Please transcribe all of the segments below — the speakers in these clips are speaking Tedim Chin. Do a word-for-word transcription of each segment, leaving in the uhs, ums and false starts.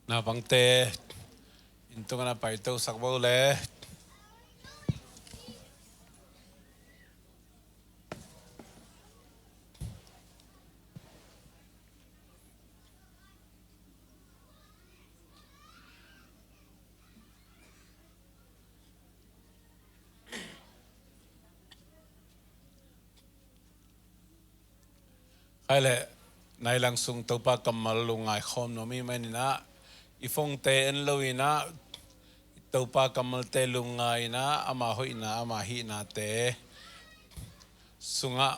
Naupangte, inn tungah na paitosak bo le. Khai le, nai lang sung Topa kammal lungngai khawm nuam i hih manin ah, i phone-te en lo in ah, Topa kammalte lungngai in ah, ama hoihna, ama hihnate sungah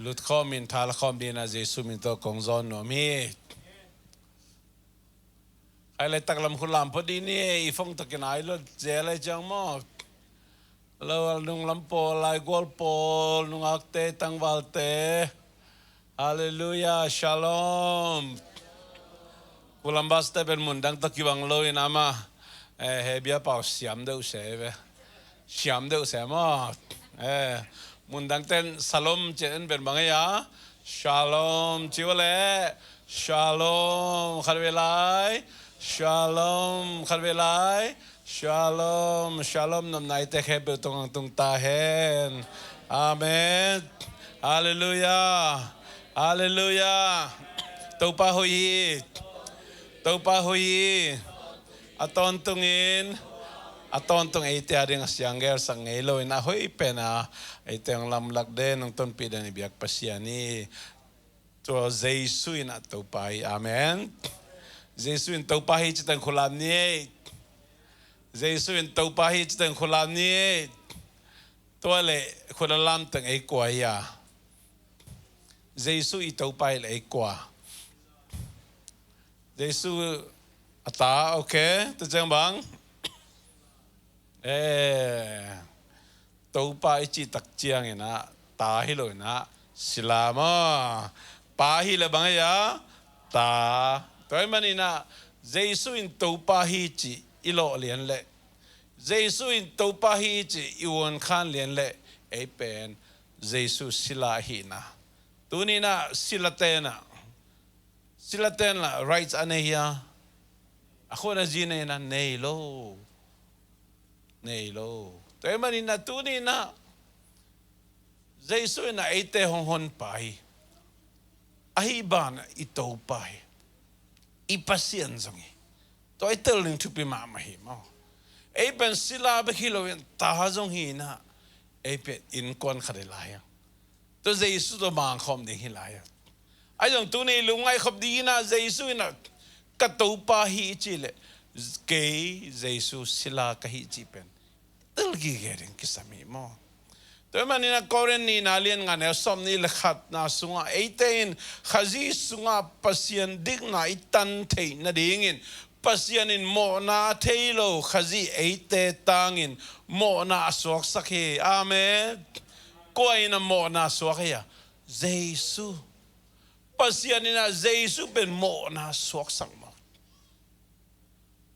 lut khawm in, tha la khawm dingin ah Jesu min tawh kong zawn nuam hi. Khai le, taklam khut lam phot dih ni, i phone tawh kinai lo zel lai ciang maw. Lo, nunglam pawl, laigual pawl, nungakte, tangvalte. Halleluiah, shalom. Columbus-te pen mundang tawh kibang lo in ama, eh, he biapau siam deuh se ve. Siam deuh se maw. Eh, mundang ten shalom ci-in en pen bang ei a? Shalom ci uh leh. Shalom, khat vei lai. Shalom, khat vei lai. Shalom, shalom. Nopna eite khempeuh tungah tung ta hen. Amen. Halleluiah. Halleluiah. Topa hoih hi. Topa hoih hi. A tawntungin, a tawntung eite a ding a sianggelsak ngei lo in a hoih pen a, eite hong lamlak den, hong tonpih den i biak Pasian hi. Tua Jesu in ah Topa hi. Amen. Jesu in Topa hi ci teng khut lam ni. Jesu in Topa hi ci teng khut lam ni. Tua le khut a lam teng ei kua hi a? Jesu i Topa hi le ei kua? Jesu a ta, ok. Tua ciang bang? Eh, Topa i cih tak ciangin ah ta hi lo in ah sila maw. Pa hi le bang ei a? Ta. Tua ahih manin ah Jesu in Topa hi cih i lawh lian leh, Jesu in Topa hi cih i uankhan lian leh, ei pen Jesu sila ahihna. Tuni in ah sila ten ah, sila ten lah rights a nei hia? A khut a zi nei na, nei lo. Nei lo. Tua ahih manin ah tuni in ah Jesu in ah eite hong honpa hi. Ahi banah i Topa hi. I Pasian zong hi. Tua i tel ding thupi mahmah hi maw. Ei pen sila bek hi lo in ta zong hi in ah, ei pen innkuan khat hi lai a. Tua Jesu tawh mangkhawm ding hi lai a. Ahi zong tuni lungngaih khop ding in ah Jesu in ah ka Topa hi i cih leh, kei Jesu sila ka hi cih pen tel gige ding kisam hi maw. Tua ahih manin ah Korin nihna lian nga neu sawmnih le khatna sungah eite in Khazih sungah Pasian dikna i tan theih nadingin Pasian in mawhna a thei lo Khazih eite tangin mawhna a suaksak hi. Amen. Kua in ah mawhna a suak hi a? Jesu. Pasian in ah Jesu pen mawhna a suaksak maw.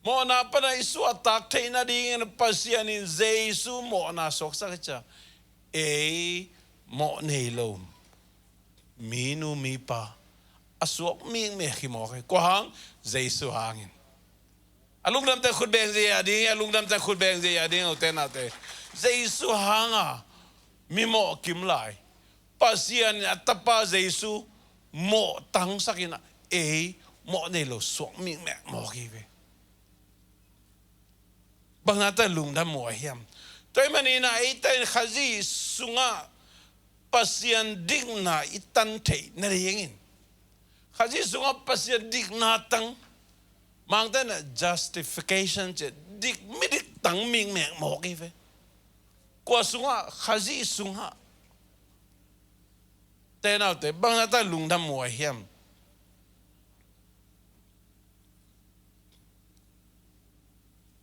Mawhna pan a i suahtak theih nadingin Pasian in Jesu mawhna a suaksak hi cia. Ei mawh nei lo minu mipa a suak mikmek hi mawk hi. Kua hang? Jesu hangin. A lungdamte khut beng zia ding, a lungdamte khut beng zia ding, ute naute. Jesu hanga mi mawh kim lai. Pasian in a tapa Jesu mawh tangsak in ah ei mawh nei lo suak mikmek mawk hi ve. Bang na ta lungdam uh a hiam? Tua ahih manin ah eite in Khazih sungah Pasian dikna i tan theih nadingin, Khazih sungah Pasian dikna tang, Mangte in ah justification ci, dik, midik tang mikmek mawk hi ve. Kua sungah? Khazih sungah. Te naute, bang na ta lungdam uh a hiam?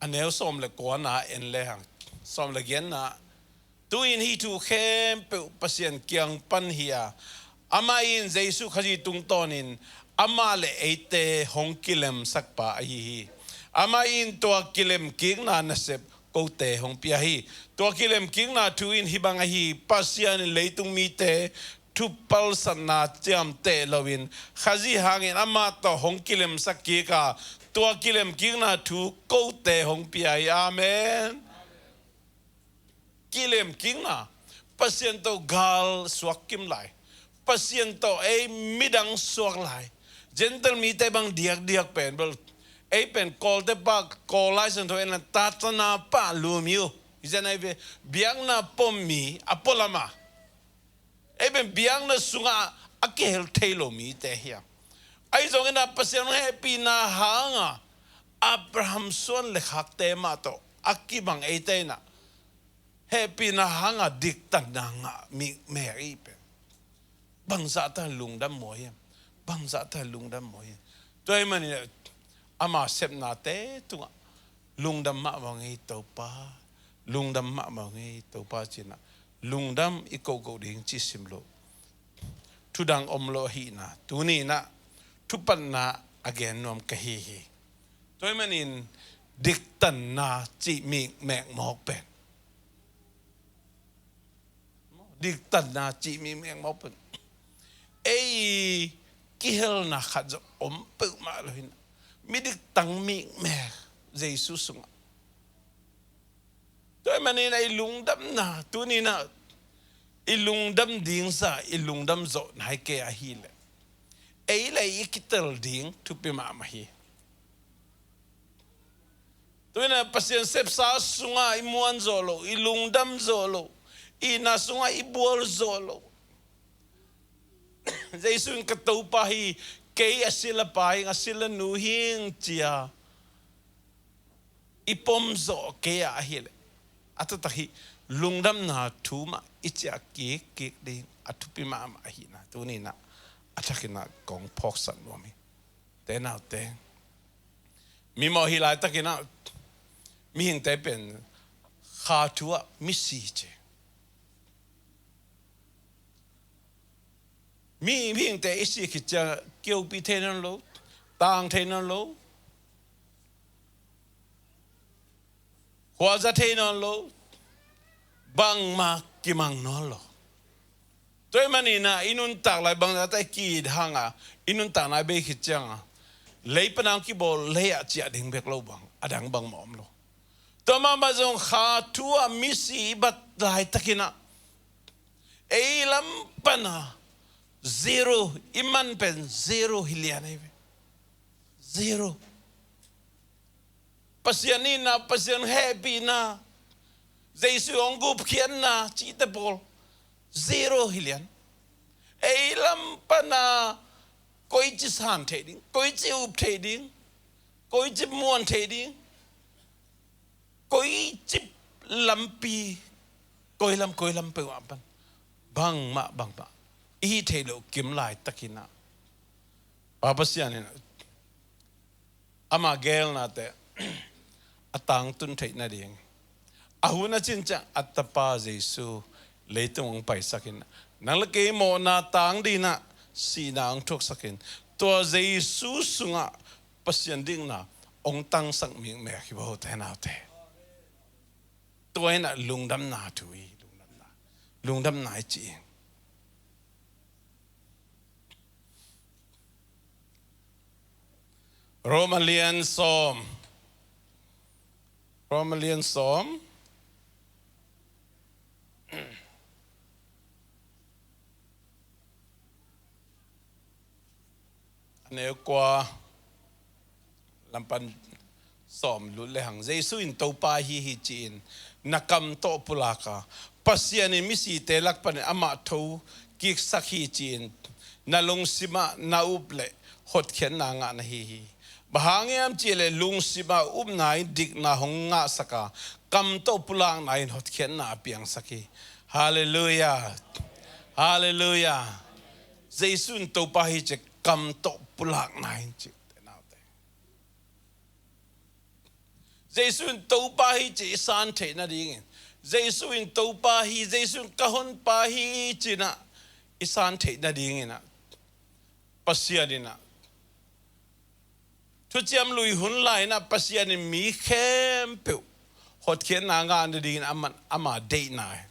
A neu sawm le kuana en le hang, sawm le giatna. Tu-in hih thu khempeuh Pasian kiang pan hi a, amah in Jesu Khazih tungtawnin amah le eite hong kilemsakpa ahi hi. Amah in tua kilemkikna nasep kote hong pia hi. Tua kilemkikna thu in hih bang ahi: Pasian in leitung mite thupalsatna ciamteh loin Khazih hangin amah tawh hong kilemsak kik a, tua kilemkikna thu kote hong pia hi. Amen. Kilemkikna, Pasian tawh gal suak kim lai, Pasian tawh ei midang suak lai, Gentile mite bang diakdiak pen bel, ei pen Kawlte pa, Kawl Lai Siangtho en la, tatana pa lum hi uh. Hi zen ai ve, biakna pom mi a pualam a, ei pen biakna sungah a kihel thei lo mite hi a. Ahi zongin ah Pasian hehpihna hanga Abraham suan le khakte mah tawh a kibang eite in ah hehpihna hanga diktatna ngah mi mei i pen. Bangzah ta lungdam maw hiam? Bangzah ta lungdam maw hiam? Tua ahih manin ama sepnate tungah lungdam mahmah ung ei Topa, lungdam mahmah ung ei Topa ci-in ah lungdam i kohkoh ding ci sim loh. Thudang om lo ahihna tuni in ah thupatna a gen nuam ka hi hi. Tua ahih manin diktatna cih mikmek mawk pen, diktatna cih mikmek mawk pen, ei kihelna khat zong om peuhmah lo hi in ah, midiktang mikmek Jesu sungah. Tua ahih manin ah i lungdamna tuni in ah i lungdam ding zah, i lungdam zawh nai kei ahih leh, ei le ei i kitel ding thupi mahmah hi. Tua ahih manin ah Pasian sepsa sungah i muan zawh loh, i lungdam zawh loh, i itna sungah i bual zawh loh. Jesu in ka Topa hi, kei a silapa hi ing, a silanu hi ing ci-a i pom zawh kei a ahih leh, a taktak hi lungdamna thu mah i ciah kikkik ding a thupi mahmah ahihna tuni in ah a thakin ah kong phawksak nuam hi. Te naute, mimawh hi laitakin ah mihingte pen kha thu ah misi ci. Mi, mihingte i sih khit ciang kiopih thei nawn lo, tang thei nawn lo, khuaza thei nawn lo, bangmah kimang nawn lo. Tua ahih manin ah i nuntak lai bangzah ta i ki-it hanga i nuntakna i bei khit cianga lei pan a hong kibawl lei ah ciah ding bek lo bang, a dang bangmah om lo. Tua mahmah zong kha thu ah misi i bat laitakin ah ei lam pana zero, i man pen zero hi lian ahi ve. Zero. Pasian itna, Pasian hehpihna, Jesu hong gupkhiatna cihte pawl zero hi lian. Ei lam pana koici san thei ding, koici up thei ding, koici muan thei ding, koici lampi, koi lam, koi lam peuh ah pan bangmah, bangmah i hih theih loh kim laitakin ah Pa Pasian in ama geelnate a tangtun theih nading, a hun a cin ciang a Tapa Jesu leitung hong paisakin nang le kei mawhna tang dinah sihna hong thuaksakin tua Jesu sungah Pasian dikna hong tangsak mikmek hi vo te naute. Tua inah lungdamna thu hi, lungdamna, lungdamna i cih hi. Roma lian sawm. Roma lian sawm. A neu kua lampan sawm lut lehang Jesu in Topa hi hi ci-in na kam tawh pulak a, Pasian in misite lak panin amah tho kiksak hi ci-in na lungsimah na up leh hotkhiatna ngah na hi hi. Bang hang hiam cihleh lungsimah upna in dikna hong ngahsak a, kam tawh pulakna in hotkhiatna a piangsak hi. Halleluiah. Halleluiah. Jesu in Topa hi ci-a kam tawh pulakna in ci. Jesu in Topa hi ci i san theih nadingin, Jesu in Topa hi, Jesu in ka honpa hi cinah i san theih nadinginah Pasian inah Thuciam Lui hun lai-inah Pasian in mi khempeuh hotkhiatna ngah nadingin ama, ama deihna hi.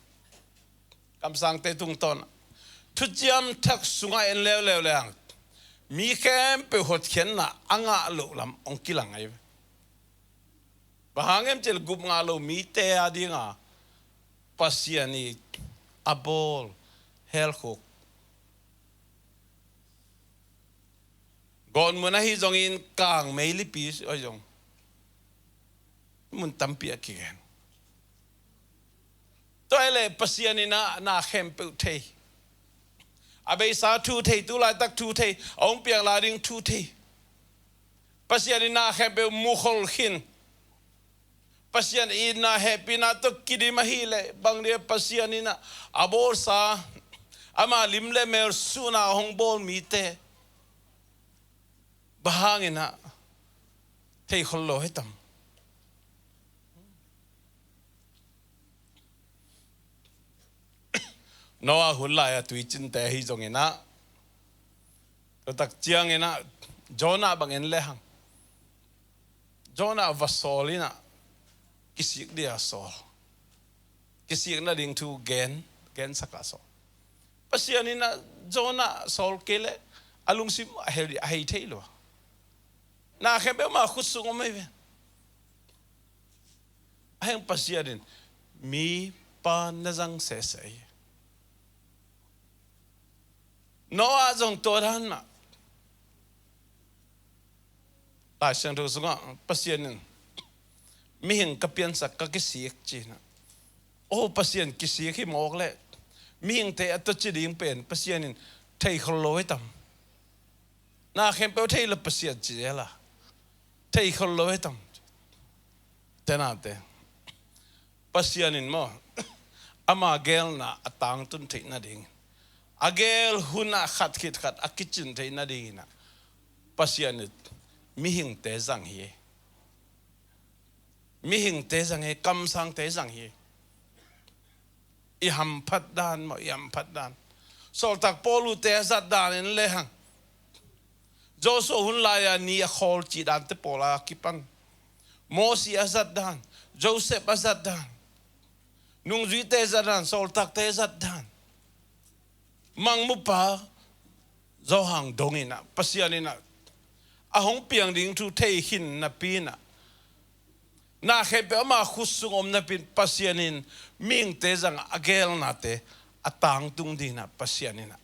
Kamsangte tungtawnah Thuciam Thak sungah en leuleu leng mi khempeuh hotkhiatna a ngah loh lam hong kilang ahi ve. Bang hang hiam cih leh gup ngah lo mite a dinga Pasian in a bawl, hell khuk. Gawtmun ahi zongin, kang meilipi ahi zong, mun tampi ah kigen. Tua ahih leh Pasian in ah na khempeuh thei. A beisa thu thei, tu laitak thu thei, a hong piang lai ding thu thei. Pasian in na khempeuh mukhol khin. Pasian itna hehpihna tawh kidim ahih leh, bang dia Pasian in ah a bawlsa, ama lim le mel suhna hong bawl mite, bang hangin ah thei khol lo hi tam? Noah hun lai-a tuicinte ahi zongin ah, tua tak ciangin ah Jonah bang en lehang, Jonah va sawl in ah, kisik dia sawl, kisik nading thu gen, gensak a sawl. Pasian in ah Jonah sawl kei leh a lungsim a hei, a hei thei lo. Na khempeuh ama khut sung om ahi ve. Ahi hang Pasian in mipa na zang sese hi. Noah zong tua dan mah. Lai Siangtho sungah Pasian in, "Mihing ka piansak, ka kisik," ci-in ah. Oh, Pasian kisik hi mawk leh, mihingte a tua ci ding pen Pasian in thei khol lo hi tam? Na khempeuh thei lo Pasian ci zel a, thei khol lo hi tam? Tenate, Pasian in maw, ama geelna a tangtun theih nading, a geel hun ah khat khit khat a kicin theih nadingin ah Pasian in mihingte zang hi. Mihingte zang hi, kamsangte zang hi. I hamphat dan maw, i hamphat dan. Sawltak Paul-te a zat dan en lehang, Joshua hun lai-a ni a khawl cih dante pawl a kipan, Mosi a zat dan, Joseph a zat dan, nungzuite zat dan, sawltakte zat dan, Mangmupa Johan dongin ah, Pasian in ah a hong piang ding thu thei khin napi-in ah, na khempeuh ama khut sung om napi-in, Pasian in mihingte zang a geelnate a tangtung dingin ah Pasian in ah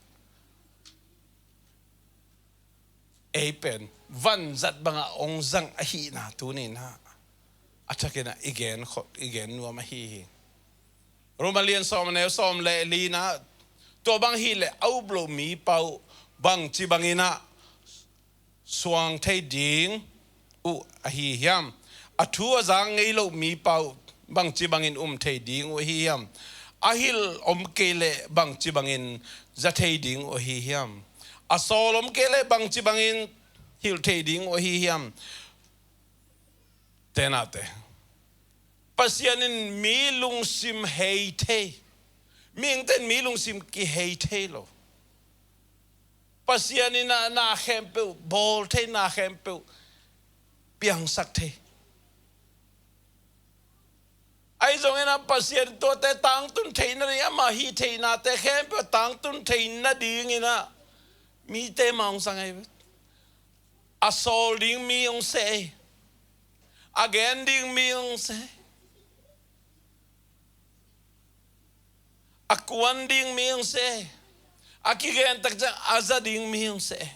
ei pen vanzat bangah hong zang ahihna tuni-in ah a thakin ah i gen khol, i gen nuam ahi hi. Roma lian sawm, a neu sawm le li-na, tua bang hileh a up loh mipa uh bangci bangin ah suang thei ding uh ahi hiam? A thu a zak ngei loh mipa uh bangci bangin um thei ding uh ahi hiam? A hilh om kei leh bangci bangin za thei ding uh ahi hiam? A sawl om kei leh bangci bangin hilh thei ding uh ahi hiam? Tenate, Pasian in mi lungsim hei thei. Mihingte in mi lungsim kihei thei lo. Pasian in ah na khempeuh bawl thei, na khempeuh piangsak thei. Ahi zongin ah Pasian tuate tangtun theih nading, ama hih theihnate khempeuh tangtun theih nadingin ah mite mah hong zang ahi ve. A sawl ding mi hong seh hi. A gen ding mi hong seh hi. A kuan ding mi hong seh hi. A kigen tak ciang a za ding mi hong seh hi.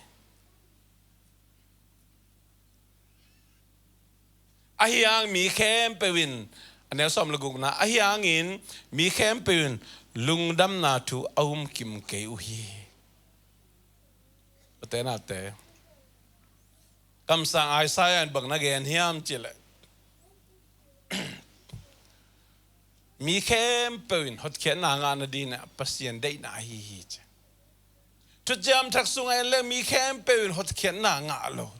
Ahi hang mi khempeuh in, a neu sawm le gukna, ahi hangin mi khempeuh in lungdamna thu a um kim kei uh hi. Ute naute, kamsang Isaiah in bang na gen hiam cih leh, mi khempeuh in hotkhiatna ngah nadingin ah Pasian deihna ahi hi, ci. Thuciam Thak sungah en leng mi khempeuh in hotkhiatna ngah lo,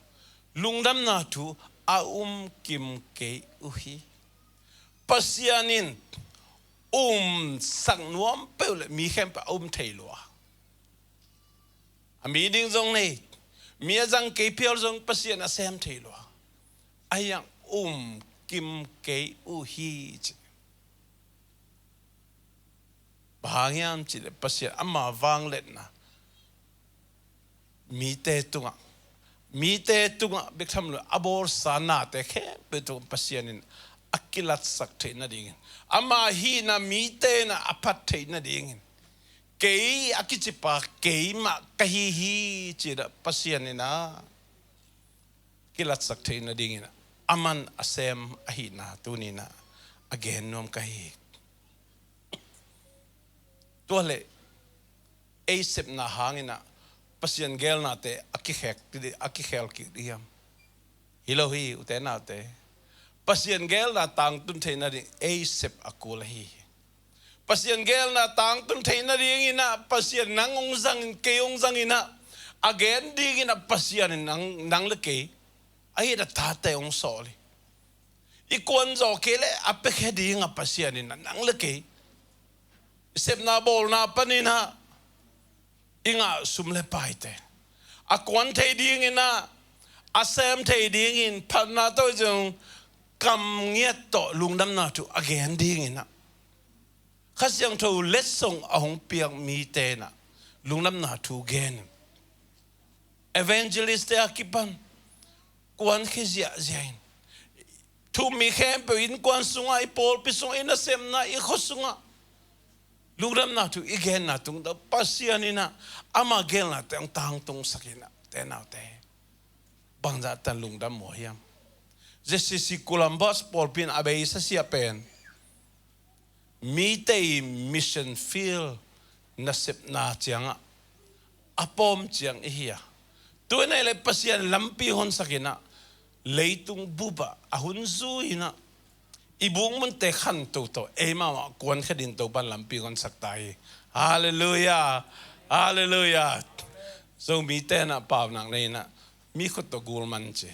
lungdamna thu a um kim kei uh hi. Pasian in umsak nuam peuh leh mi khempeuh a um thei lua. A mi ding zong nei, mi a zang kei phial zong Pasian a sem thei lua. Ahi hang um kim kei uh hi, ci. Bang hang hiam cih leh Pasian ama vangliatna mite tungah, mite tungah bek tham lo a bawlsa nate khempeuh tungah Pasian in a kilatsak theih nadingin, ama hihna mite in a phat theih nadingin, kei a kicipa keimah ka hi hi cih a Pasian in a kilatsak theih nadingin a man a sem ahihna tuni in a gen nuam ka hi hi. Tua leh ei sepna hangin a Pasian geelnate a kikhek, a kikhel kik ding hiam? Hi lo hi, ute naute. Pasian geelna tangtun theih nading ei sep a kul ahi hi. Pasian geelna tangtun theih nadingin a Pasian nang hong zangin, kei hong zangin a, a gen dingin a Pasian in nang, nang le kei, a hih a tate hong sawl hi. I kuan zawh kei leh a piakhia ding a Pasian in a nang le kei, i sepna bawlna panin a i ngah sum le paite a kuan thei dingin a, a sem thei dingin phatna tawh zong kam ngiat tawh lungdamna thu a gen dingin a Kha Siangtho letsong a hong piak mite in a lungdamna thu gen. Evangelist te a kipan kuankhia ziahziah in, thu um mi khempeuh innkuan sungah, i pawlpi sungah, i nasepna, i khua sungah lungdamna thu i genna tung tawh Pasian in a ama geelnate hong tangtungsak in a, te naute, bangzah tan lungdam maw hiam? J C C Columbus pawlpi in a beisa siah pen mite i mission field nasepna ciangah a pawm ciang i hi a, tu in a hih leh Pasian lampi honsak in a, leitung bupah a hun zui in a, i bukmunte khanto tawh ei mahmah kuankhia dingin Topa'n lampi honsak ta hi. Halleluiah. Halleluiah. Zomite in a paunak nei in a, mi khut tawh gul man ci.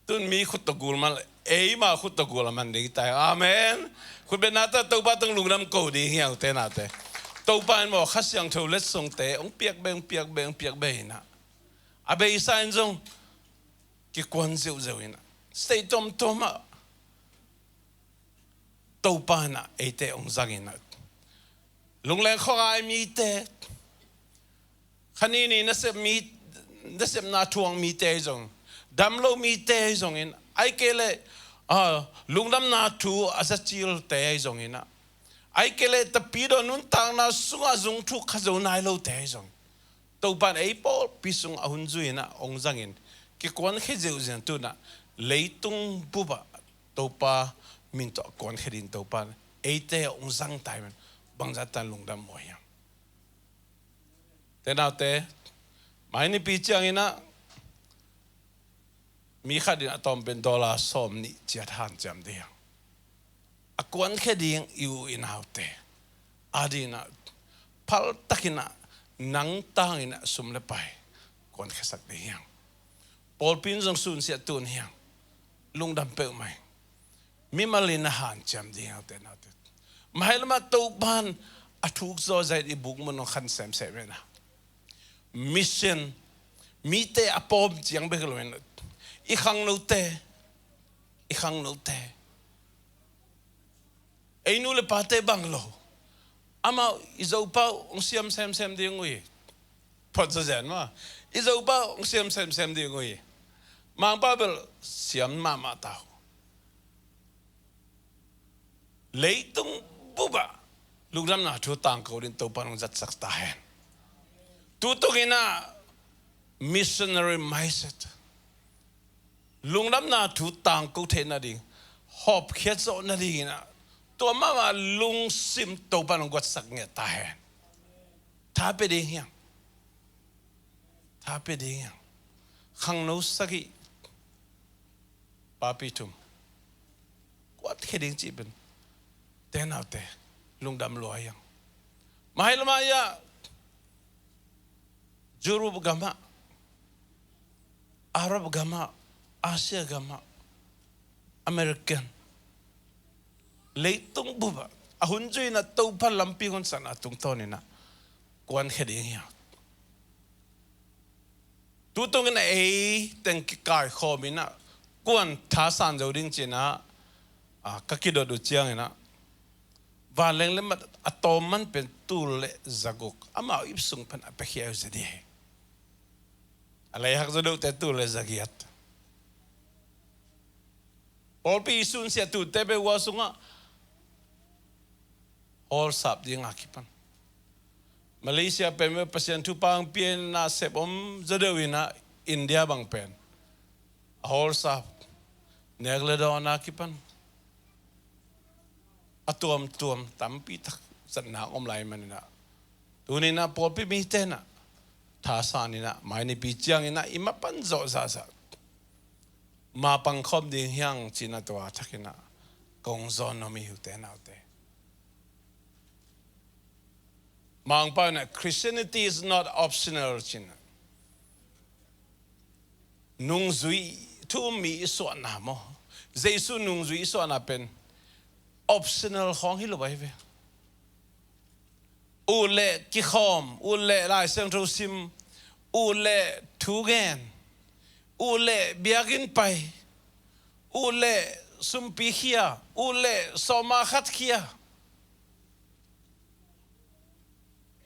Tun mi khut tawh gul man, eima khut tawh gul a man ding ta hi. Amen. Khut beng nate Topa tawh lungdam ko ding hi hang, ute naute. Topa in maw, Kha Siangtho letsongte hong piak beh, hong piak beh, hong piak beh in a, a beisa in zong kikuan ziauziau in a, state tuamtuam ah Topa in a eite hong zang in a, Lungleng khuangai mite, kha nini nasep mi, nasepna thuak mite ahi zong, damlo mite ahi zongin, ahih kei leh, ah, lungdamna thu a za cilte ahi zongin a, ahih kei leh Tapidaw nuntakna sungah zung thuk kha zo nai lote ahi zong, Topa'n ei pawlpi sung a hun zui in a hong zangin, kikuankhia ziauziau in tu in a leitung bupah Topa min tawh a kuankhia dingin Topa'n eite hong zang ta hi. Bangzah tan lungdam maw hiam? Te naute, mai Nipi ciangin a mi khat in a tawm pen dollar sawmnih ciat hanciam ding hi hang. A kuankhia ding i u i naute adingin a phaltakin a nang tangin a sum le pai kuankhiasak ding hi hang. Pawlpi in zong sunsiah tun hi hang. Lungdam peuhmah ing. Mimal in a hanciam ding hi hang, ute naute. Mailamah Topa'n a thuk zawzaw in i bukmun hong khan semsem in a, mission, mite a pawm ciang bek lo in a, i khangnote, i khangnote, ei nu le pate bang lo, amau i Zopa uh hong siam semsem ding uh hi. Phot zazen maw? I Zopa uh hong siam semsem ding uh hi. Mangpa bel siam mahmah ta uh. Leitung bupah lungdamna thu tangko dingin Topa'n hong zatsak ta hen. Tutung in a missionary mindset, lungdamna thu tangko theih nading, hawmkhiat zawh nadingin a, tua mahmah lungsim Topa'n hong guatsak ngiat ta hen. Tha pia ding hi hang. Tha pia ding hi hang. Khangno sagih, papi thum kuankhia ding cih pen, te naute, lungdam lua hi hang. Mailamah ah, Europe gamah, Arab gamah, Asia gamah, American, leitung bupah a hun zui in a Topa lampi hong sangna tungtawn in a kuankhia ding hi hang. Tutung in a ei teng kikaikhawm in a kuan thasan zo ding ci in a, a, ka kidot uh ciangin a, Vanleng le mat a tawm man pen tul le zaguk, amau ip sung pan a piakhia uh zia ding hi. A leihak zaw deuhte tul le zagiat. Pawlpi i sunsiah tutte pen hua sungah hall sap dinga kipan. Malaysia pen bel Pasian thupha hong pia in ah sep om zaw deuh in ah, India bang pen a hall sap, nek le dawn a kipan a tuamtuam tampi tak zatna om lai manin ah, tuni in ah pawlpi mite in ah thasan in ah, mai nipi ciangin ah i mapan zawh zahzah, ma pangkhawm ding hi hang ci-in ah tua thakin ah kong zawn nuam hi, ute naute. Mangpau in ah, Christianity is not optional, ci-in ah. Nungzui, thu um mi i suahna maw, Jesu nungzui i suahna pen optional khawng hi lo ahi ve. Ut le kikhawm, ut le Lai Siangtho sim, ut le thu gen, ut le biakinn pai, ut le sumpi khia, ut le sawma khat khia,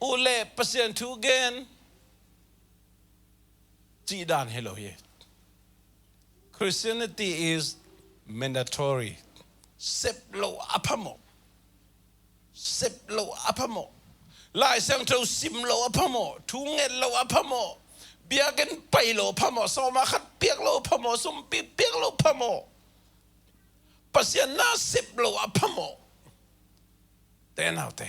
ut le Pasian thu gen, cih dan hi lo hi. Christianity is mandatory. Sep lo a phamawh. Sep lo a phamawh. Lai Siangtho sim lo a phamawh. Thu nget lo a phamawh. Biakinn pai lo a phamawh. Sawma khat piak lo a phamawh. Sumpi piak lo a phamawh. Pasian na sep lo a phamawh. Te naute,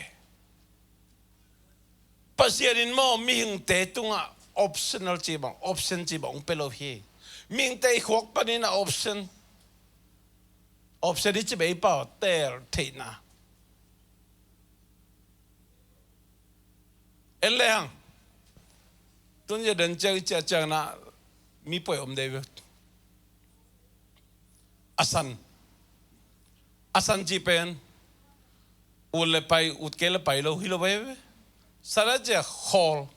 Pasian in maw mihingte tungah optional ci bang, option ci bang hong pia lo hi. Mihingte i khuak panin a option, option i ci bang i pau teel theihna. En le hang, tun ya dan ciang i ciah ciang na mi poi om dei ve. A san, a san cih pen ut le pai, ut kei le pai lo hi lo ve. San a ciah khawl,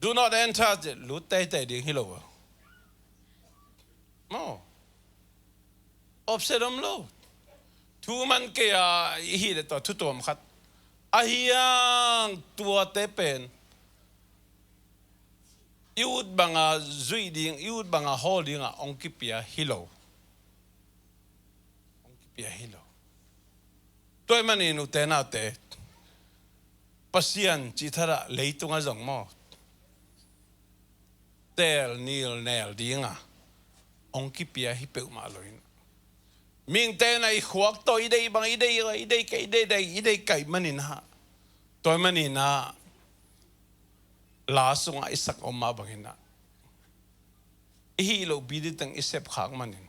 do not enter ciah lut teitei ding hi lo ve. Maw, option om lo. Thu man kei a i hih le tua thu tuam khat ahi hang, tuate pen i ut banga zuih ding, i ut banga hawl dinga hong kipia hi lo. Hong kipia hi lo. Tua ahih manin ute naute, Pasian cih thadah leitungah zong maw, teel nil nel dinga hong kipia hi peuhmah lo in, mihingte in a i khuak tawh i deih bang i deih, i deih kaih, i deih deih, i deih kaih manin ah, tua ahih manin ah la sungah i sak om mah bangin ah, i hih lohpi ding teng i sep khak manin,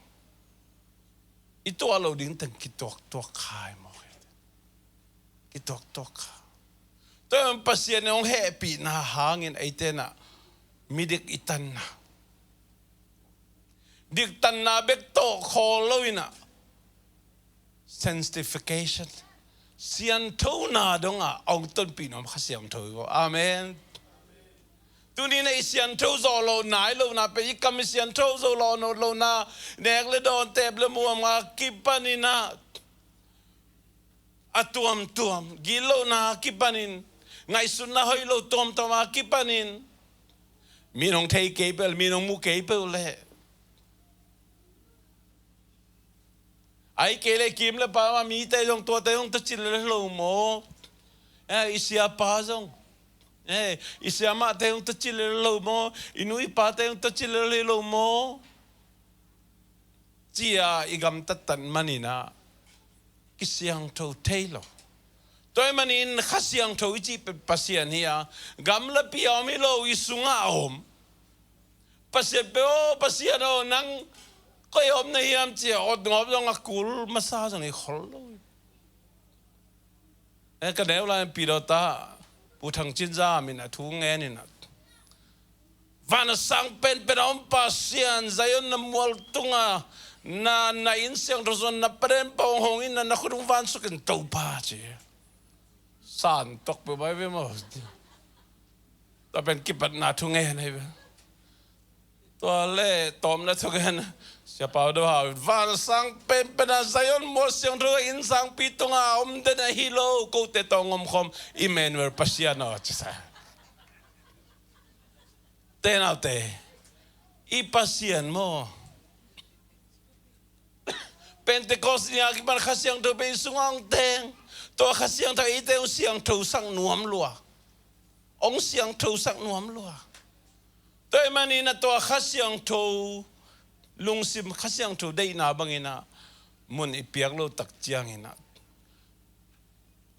i tuah loh ding teng kituaktuak kha hi maw. Kituaktuak kha. Tua ahih manin Pasian in hong hehpihna hangin eite in ah midik i tanna, diktanna bek tawh khawl lo in ah, sanctification, sianthona dongah a hong tonpih nuam Kha Siangtho hi ko. Amen. Tuni in ah i siantho zawh loh nai lohna pen, i kam i siantho zo lo, lo, lohna, nek le dawn, tep le muam a kipanin ah, a tuamtuam, gitlohna a kipanin, ngaihsutna hoih lo tuamtuam a kipanin, mi in hong thei kei peuh, mi in hong mu kei peuh leh, ahih kei leh kim le pam a mite zong tuate hong tawh cih lel hi lo maw? Eh, i siapa zong, eh, i siamahte hong tawh cih lel hi lo maw? I nu i pate hong tawh cih lel hi lo maw? Ci-a i gamtat tan manin ah kisiangtho thei lo. Tua ahih manin Kha Siangtho i cih pen Pasian hi a, gamlapi a om hi lo, i sungah a om. Pasian pen, "Aw Pasian aw, nang koi a om na hiam?" ci-a awt ngawp zong a kul masa zong i khol lo. Eh, ka neu lai-in Pidawta, Pu Thang Cin Zam in a thu ngen in ah, van a sang penpen a om Pasian, Zion na mual tunga na, na inn siangtho sungah na paden pawng hong in ah, na khut hong vansuk in, Topa, ci. San tawk peuh mai ve maw. Tua pen kipatna thu ngen ahi ve. Tua le tawmna thugen, Sia Pau Do Hau, vansang penpen a Zion mual siangtho a innsangpi tunga om den ahi lo, kote tawng omkhawm Emmanuel Pasian aw, ci sa. Te naute, i Pasian maw? Pentecost ni a kipan Kha Siangtho pen i sungah hong teng. Tua Kha Siangtho eite hong siangthosak nuam lua. Hong siangthosak nuam lua. Tua ahih manin a tua Kha Siangtho lungsim, Kha Siangtho deihna bangin a mun i piak loh tak ciangin a,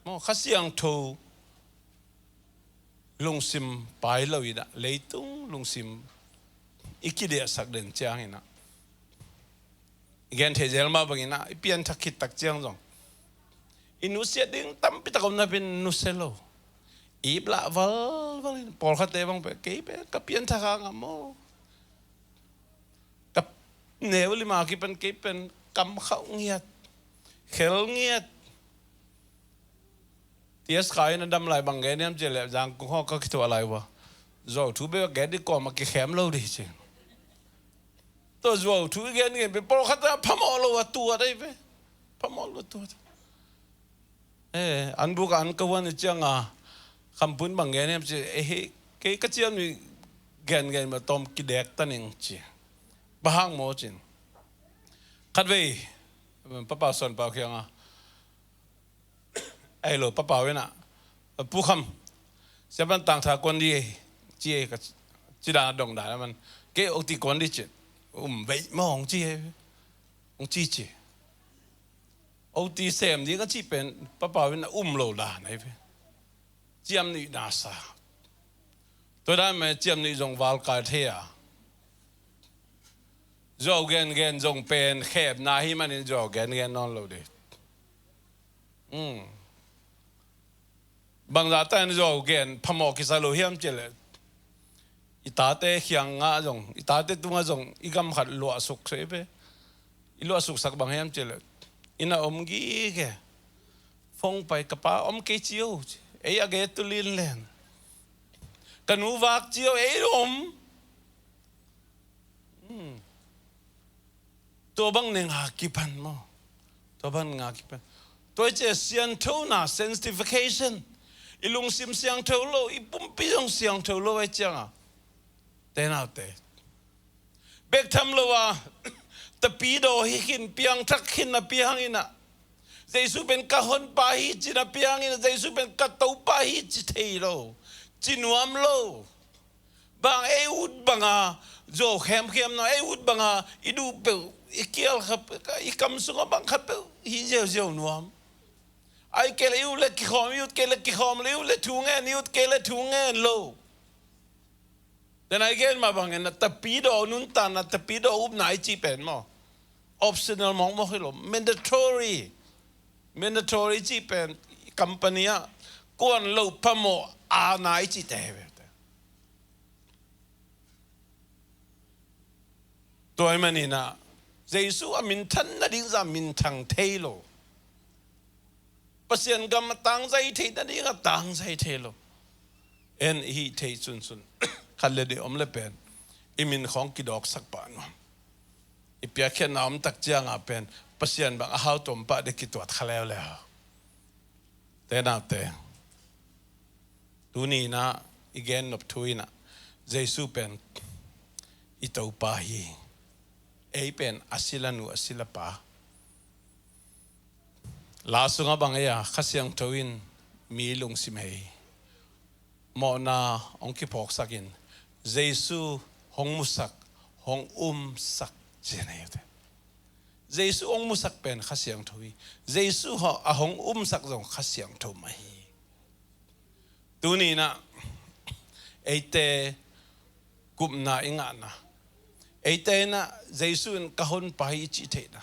maw, Kha Siangtho lungsim pai lo in a, leitung lungsim i kidiahsak den ciangin a, i gen thei zel mah bangin a, i pianthak khit tak ciang zong i nusia ding tampi tak om napi-in nusia lo. Ip lah valval in, pawlkhatte bang pen, kei pen ka pianthak hang a maw, ka neu lim a kipan kei pen kamkhauh ngiat, khel ngiat. T S Khai in a dam lai bang gen hiam cih leh, Zangkong khawng ka kituah lai uh a, zuau thu bek gen ding, kuamah kikhem lo ding ci. Tua zuau thu i gen gen pen pawlkhat a phamawh lo a tuat ahi ve. Phamawh lo a tuat. Eh, an buk a an ka huan i ciang a, Khampu in bang gen hiam cih leh, eh, kei ka ciamnuih gen gen mah tawm kidek ta ning ci. Bang hang maw cin. Khatvei, Papa Suan Pau kiangah, ei lo, Papa Pau in a, Pu Kham, siapa in tangtha kuan dih ei, ci ei, ka ci dan a dong dan a man, kei OT kuan dih ci, um vei maw hong ci ei, hong ci ci. OT sem ding a cih pen, Papa Pau in a um lo dan ahi ve. Ciamnuih na sa. Tua dan mah ciamnuih zong valkai thei a. Zuau gengen zong pen khemna ahih manin zuau gengen nawn lo ding. Hmm. Bangzah ta in zuau gen phamawh kisa lo hiam cih leh, i tate kiangah zong, i tate tungah zong i gam khat luahsuk seh ve. I luahsuksak bang hiam cih leh, inn ah om gige. Phone pai, ka pa om kei ci o, ci. Ei a gei tu lin len. Ka nu vak ci o, ei om. Hmm. Tua bang neng a kipan maw? Tua bang neng a kipan. Tua i cih sianthona, sanctification. I lungsim siangtho lo, i pumpi zong siangtho lo ahih ciangin a, te naute, bek tham lo a, tapidaw hi khin, piangthak khin napi hangin a, Jesu pen ka honpa hi ci napi hangin a, Jesu pen ka Topa hi ci thei lo, ci nuam lo. Bang ei ut banga zuau khemkhem nuam, ei ut banga i duh peuh, i kial khat, i kam sungah bang khat peuh hi ziauziau nuam. Ahih kei leh i ut leh kikhawm, i ut kei leh kikhawm lo, i ut leh thu ngen, i ut kei leh thu ngen lo. Tua na i gen mah bangin a tapidaw nuntakna, tapidaw upna i cih pen maw, optional mawkmawk hi lo, mandatory. Mandatory cih pen company ah kuan lo phamawh a na i cihte hi ve. Tua ahih manin a, Jesu a minthan nading zah minthang thei lo. Pasian gam a tangzai thei nading a tangzai thei lo. En i hih thei sunsun. Khat le nih om le pen i min khawng kidawksak pah nuam. I piakkhiatna om tak ciang a pen Pasian bang a hau tuam pah ding kituat kha leuleu. Te naute, tuni in a i gen nop thu in a, Jesu pen i Topa hi. Ei pen a silanu, a silapa. La sungah bang ei a, Kha Siangtho in mi lungsim hei, mawhna hong kiphawksak in, Jesu hong musak, hong umsak ci hi ute. Jesu hong musak pen Kha Siangtho hi. Jesu a hong umsak zong Kha Siangtho mah hi. Tuni in a, eite gupna i ngahna, eite in a Jesu in ka honpa hi i cih theihna,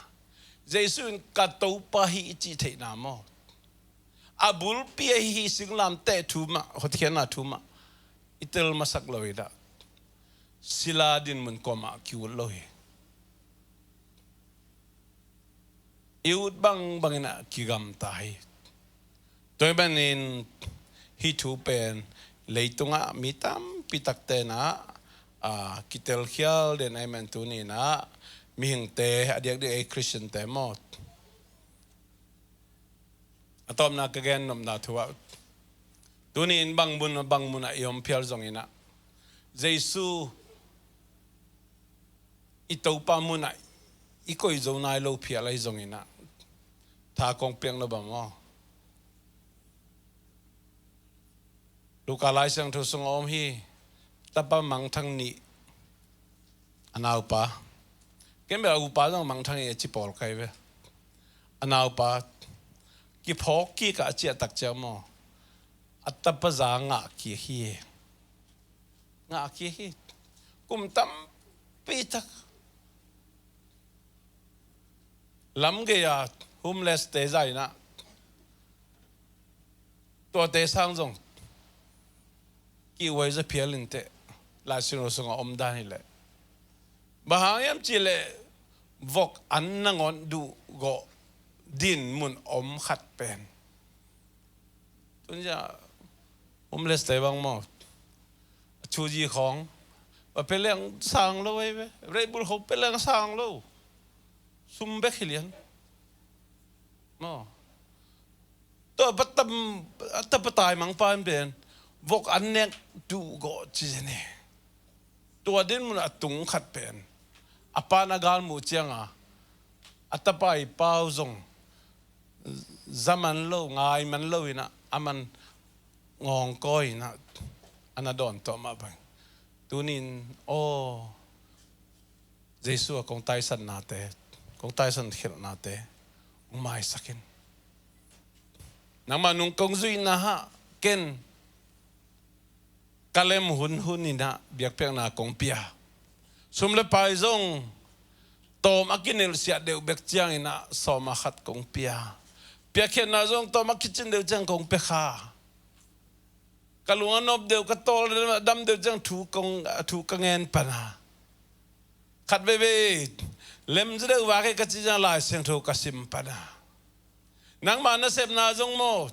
Jesu in ka Topa hi i cih theihna maw, a bulpi ahi hi singlamteh thu mah, hotkhiatna thu mah i tel masak lo hi dah. Sila dinmun kuamah ki-ut lo hi. I ut bangbang in a kigamta hi. Tua ahih manin hih thu pen leitungah mi tampi takte in a a, kitelkhial den ahih man tuni-in ah mihingte a diakdiak ei Khristiante maw, a tawpna ka gen nopna thu ah, tuni-in bang mun bang mun ah i om phial zongin ah, Jesu i Topa mun ah i koih zo nai lo phial ahi zongin ah, tha kong piak nop a maw? Luka Lai Siangtho sungah om hi. Tapa mangthang nih, a naupa, ken bel a upa zong mangthang hi a ci pawl kai ve. A naupa kiphawk kik a ciah tak ciang maw, a tapa za ngah kik hi. Ngah kik hi. Kum tampi tak lam gei-a homeless-te za in ah, tuate sang zong kihuai za phial inteh, Lai Siangtho sungah om dan hi leh. Bang hang hiam cih leh, vok an nangawn duhgawh din mun om khat pen. Tun zia homeless-te bang maw, a thuzi khawng va pia leng sang lo ahi ve. Red Bull khawng pia leng sang lo. Sum bek hi lian maw. Tua a tapa, a tapa taimangpa in pen vok an nek duhgawh ci zen hi. Tua din mun a tung khat pen, a pa'n a gal muh ciangin, a tapa i pau zong za man lo, ngai man lo in ah, aman ngawngkawi in ah, a na dawn tawh mah bang. Tuni-in aw, Jesu a kong taisannate, kong taisan khialhnate hong maisak in. Nangmah nung kong zuihna ah ken ka lem hunhun in ah biakpiakna kong pia. Sum le pai zong tawm a kinilhsiat deuh bek ciangin ah sawm a khat kong pia. Piakkhiatna zong tawm a kicin deuh ciang kong pia kha. Ka lung a nop deuh, ka tawl a dam deuh ciang thu kong, thu ka ngen pan a. Khat veivei lem zaw deuh vak hi ka cih ciang Lai Siangtho ka sim pan a. Nangma nasepna zong maw,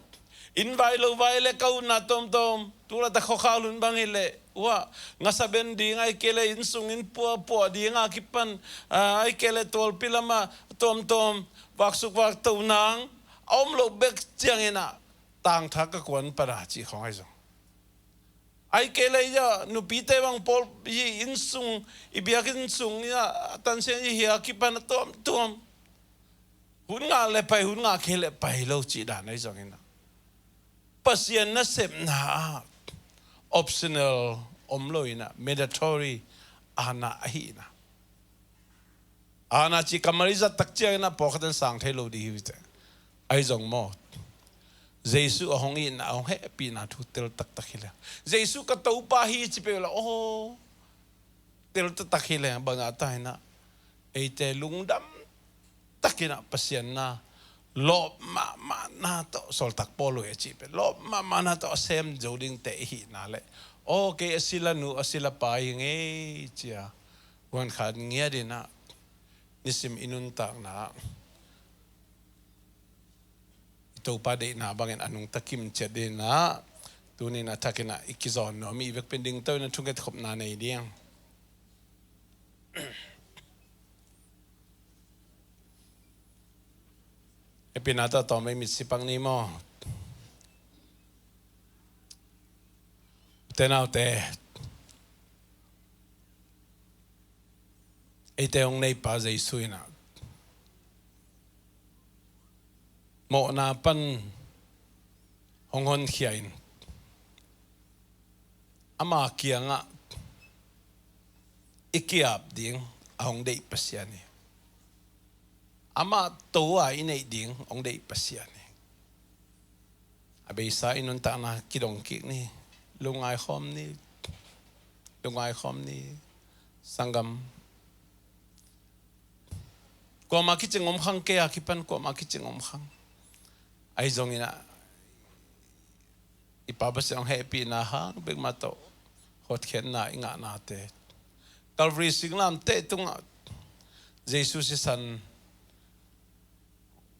inn vai lo vai le ka utna tawmtawm, tu laitak khuakhal hun bang hi leh, uah, ngasa ben ding, ahih kei leh inn sung inn pua puah ding a kipan, ah, ahih kei leh tualpi lam ah tawmtawm vaksuk vakto nang a om loh bek ciangin ah tangtha ka kuan pan a cih khawng ahi zong. Ahih kei leh ia nupite bang pawl hi inn sung, i biakinn sung ia a tansiang i hia kipan a tuamtuam. Hun ngah le pai, hun ngah kei le pai lo cih dan ahi zongin ah, Pasian nasepna ah optional om lo in ah, mandatory ana ahi in ah. Ana cih ka mari zat tak ciangin ah pawlkhat in sang thei lo ding hi uh teh. Ahi zong maw, Jesu a hong itna, a hong hehpihna thu tel taktak hi leh, Jesu ka Topa hi ci peuh leh, aw, tel taktak hi leh, bang a ta in ah, eite lungdam takin ah Pasian na lawp mahmahna tawh, sawltak Paul in a cih pen, lawp mahmahna tawh a sem zo dingte i hihna leh, aw, kei a sila nu a sila pa hi ing ei ci-a, huan khat ngiat in ah, nisim i nuntakna ah i Topa deihna bangin a nungta kim ciat ding in ah, tuni-in a thakin ah i kizawn nuam i, i vekpi in dingto in ah thungetkhopna nei ding. Hehpihna tawh tawm ei mitsi pak ni maw? Ute naute, eite hong neipa Jesu in ah mawhna pan hong honkhia in, ama kiangah i ki-ap ding a hong deih Pasian hi. Amah to a i neih ding hong deih Pasian hi. A beisa i nuntakna kidong kik ni. Lungngai khawm ni. Lungngai khawm ni. Sanggam, kuamah kicing om khang, kei a kipan kuamah kicing om khang. Ahi zongin ah, i Pa Pasian hong hehpihna hang bek mah tawh hotkhiatna i ngahnate, Calvary singlamteh tungah Jesu sisan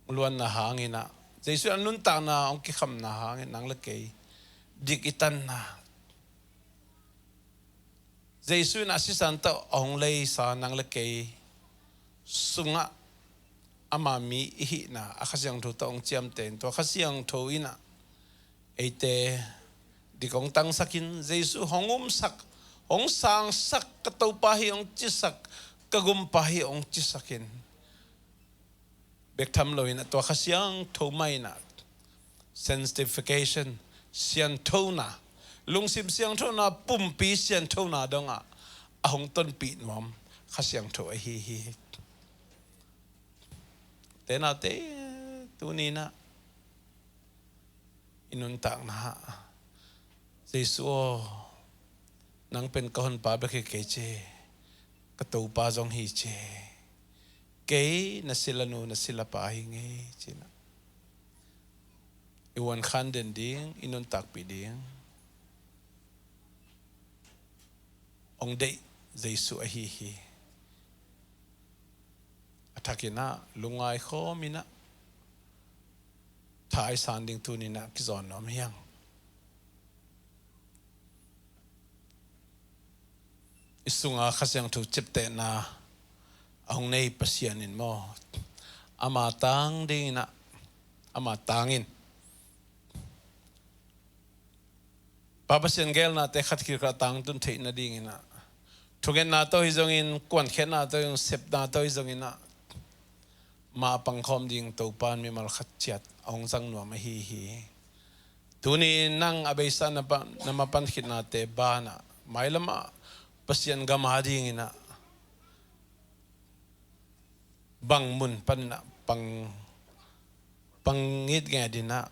luanna hangin ah, Jesu a nuntakna hong kikhamna hangin nang le kei dik i tanna, Jesu in a sisan tawh a hong leisa nang le kei sungah ama mi i hihna a Kha Siangtho tawh hong ciamteh in, tua Kha Siangtho in ah eite dik hong tangsak in, Jesu hong umsak, hong sangsak, ka Topa hi hong cisak, ka Gumpa hi hong cisak in, bek tham loin a tua Kha Siangtho mah in ah sanctification, sianthona, lungsim sianthona, pumpi sianthona dongah a hong tonpih nuam Kha Siangtho ahi hi. Te naute, tuni in ah i nuntakna ah, Jesu aw, nang pen ka honpa bek hi kei ci, ka Topa zong hi ci, kei na silanu na silapa hi ngei ci-in ah i huan khan den ding, i nuntakpih ding hong deih Jesu ahi hi. A thak in ah lungngai khawm in ah tha i san ding tuni in ah kizawn nuam hi hang. I sunga Kha Siangtho ciaptehna a hong nei Pasian in maw, ama tang ding in ah, ama tang in, Pa Pasian geelnate khat khitkhat a tangtun theih nading in ah, thungetna tawh hi zongin, kuankhiatna tawh hi zongin, sepna tawh hi zongin ah, mah a pangkhawm ding Topa in mimal khat ciat a hong zang nuam ahi hi. Tuni nang a beisa na pa-, na mapan khitnate banah, mailamah Pasian gam a ding in ah bang mun pan in ah pang, pang ngitnget in ah,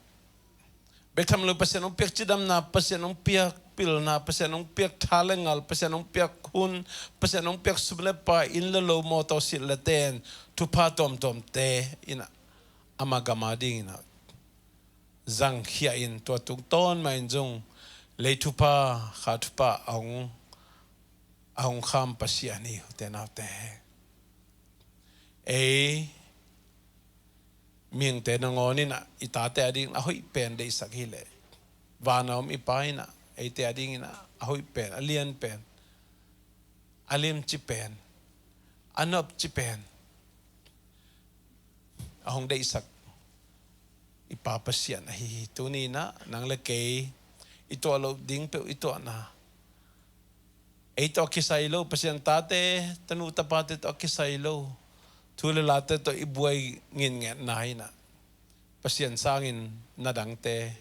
bek tham lo Pasian hong piak cidamna, Pasian hong piak pilna, Pasian hong piak tha le ngal, Pasian hong piak hun, Pasian hong piak sum le pai, inn le lo, mawtaw, silh le ten, thupha tuamtuamte in ah, ama gam a ding in ah zangkhia in, tua tungtawn mah in zong lei thupha, kha thupha a hong, a hong kham Pasian hi, ute naute. Ei mihingte nangawn in ah i tate a ding in ah a hoih pen deihsak hi leh, van a om i Pa in ah eite a ding in ah a hoih pen, a lian pen, a limci pen, a nopci pen a hong deihsak i Pa Pasian ahi hi. Tuni in ah nang le kei i tuah loh ding peuh i tuahna, ei tawh a kisai lo, Pasian tate, tanu tapate tawh a kisai lo, thu le late tawh i buai ngitngetna in ah, Pasian sangin na dangte,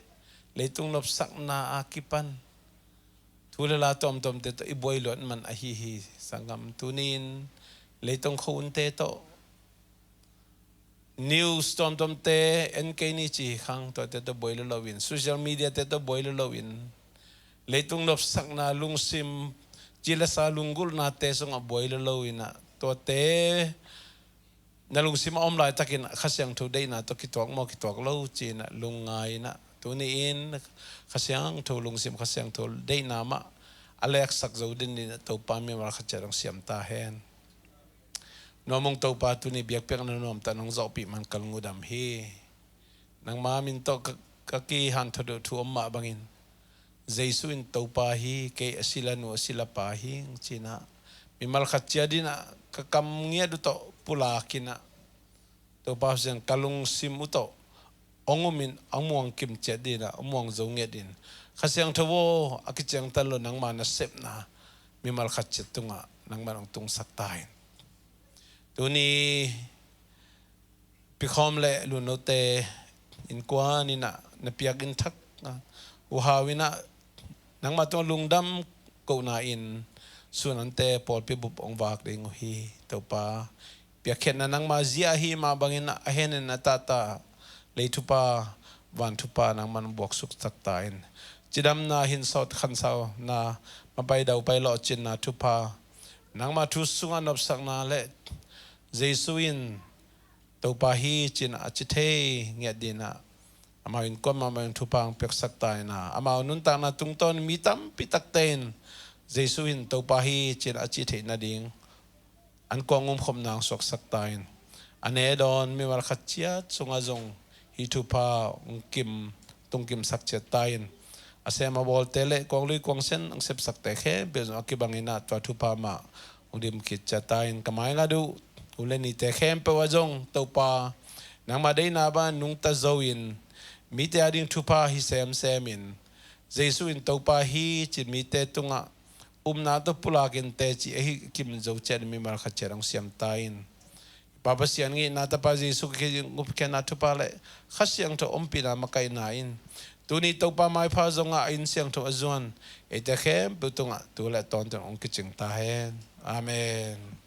leitung nopsakna a kipan thu le la tuamtuamte tawh i buai luat man ahi hi. Sanggam, tuni in leitung khua-unte tawh, news tuamtuamte, en kei ni ci khang, tuate tawh buai lo loin, social media-te tawh buai lo loin, leitung nopsakna, lungsim, ci le sa, lunggulhnate sungah buai lo loin ah, tuate na lungsim a om laitakin Kha Siangtho deihna tawh kituak maw, kituak lo ci-in ah lungngai in ah, tuni in Kha Siangtho lungsim, Kha Siangtho deihna mah a leksak zo dinin ah Topa mimal khat ciat hong siam ta hen. Nuam ung Topa, tuni biakpiakna nuamtak nong zawhpih man ka lung uh dam hi. Nangma min tawh ka, ka kihanthawn uh thu om mah bangin, Jesu in Topa hi, kei a silanu a silapa hi, ci-in ah mimal khat ciat in ah ka kam ngiat uh tawh pulak in ah, Topa Pasian, ka lungsim uh tawh hong um in, hong muang kim ciat ding in ah, hong muang zo ngiat in, Kha Siangtho aw, a kiciangtan lo nangma nasepna mimal khat ciat tungah nangman hong tungsak ta in. Tuni Pi Khawm le Lunnote innkuan in ah na piak inn thak, ah, uh hau in ah nangma tungah lungdam kohna in sun ante pawlpi bup hong vak ding uh hi. Topa, piakkhiatna nangma zia ahi mah bangin ah a henin a tahta lei thupha, van thupha nangman buaksuk sak ta in. Cidamna, hinsawt khansauna, mapai daupai lawhcinna thupha, nangma thu sungah nopsakna le Jesu in Topa hi ci-in a ci thei ngiat ding in ah, amau innkuan mah amau in thupha hong piaksak ta in ah, amau nuntakna tungtawn mi tampi takte in Jesu in Topa hi ci-in a cih theih nading an kuang umkhopna hong suaksak ta in. A ne dawn mimal khat ciat sungah zong hih thupha hong kim, tungkimsak ciat ta in. a sem a bawlte le kuanglui kuangsen a sepsakte khempeuh zong a kibangin ah tua thupha mah hong dim khit ciat ta in. Ka mai ngat uh u le nate khempeuh ah zong Topa nangmah deihna bang nungta zo in mite ading thupha hi semsem in Jesu in Topa hi cin mite tungah upna tawh pulakin teci ahi kim zo ciat in mimal khat ciat hong siam ta in. Pa Pasian ngihna, Tapa Jesu Khrih gupkhiatna thupha le Kha Siangtho ompihna makaihna in tuni Topa maipha zongah a inn siangtho a zuan eite khempeuh tungah tu le tawntung hong kicing ta hen. Amen.